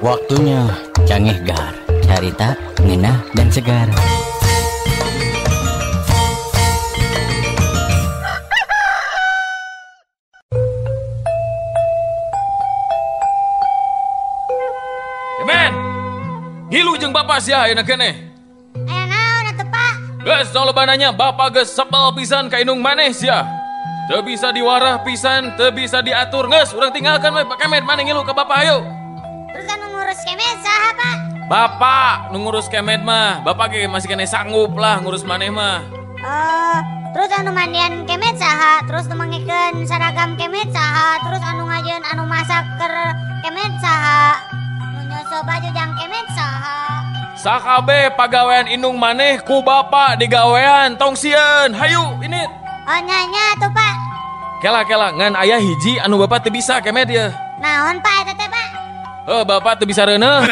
Waktunya Cangeh Gar, carita ngeunah dan segar. Kemen, ngilu jeung bapak sia ayeuna keneh. Aya naon atuh, Pak? Geus tong loba nanya, bapak geus sebel pisan ka indung maneh sia. Teu bisa diwarah pisan, teu bisa diatur. Geus urang tinggalkan we Pak Kemet, maneh ngilu ka bapak ayo. Terus anu ngurus Kemet saha, Pak? Bapak nu ngurus Kemet mah, bapak ge masih keneh sanggup lah ngurus maneh mah. Oh, terus anu mandian Kemet saha? Terus nu mangikeun seragam Kemet saha? Terus anu ngajeun anu masak keur Kemet saha? Nu nyoso baju jang Kemet saha? Sakabeh pagawean indung maneh ku bapak digawean, tong sieun. Hayu ini. Oh nya atuh, Pak. Kela-kela ngan aya hiji anu bapak teu bisa Kemet ye. Naon Pak eta teh, Pak? Heuh, bapak teu bisa reuneuh.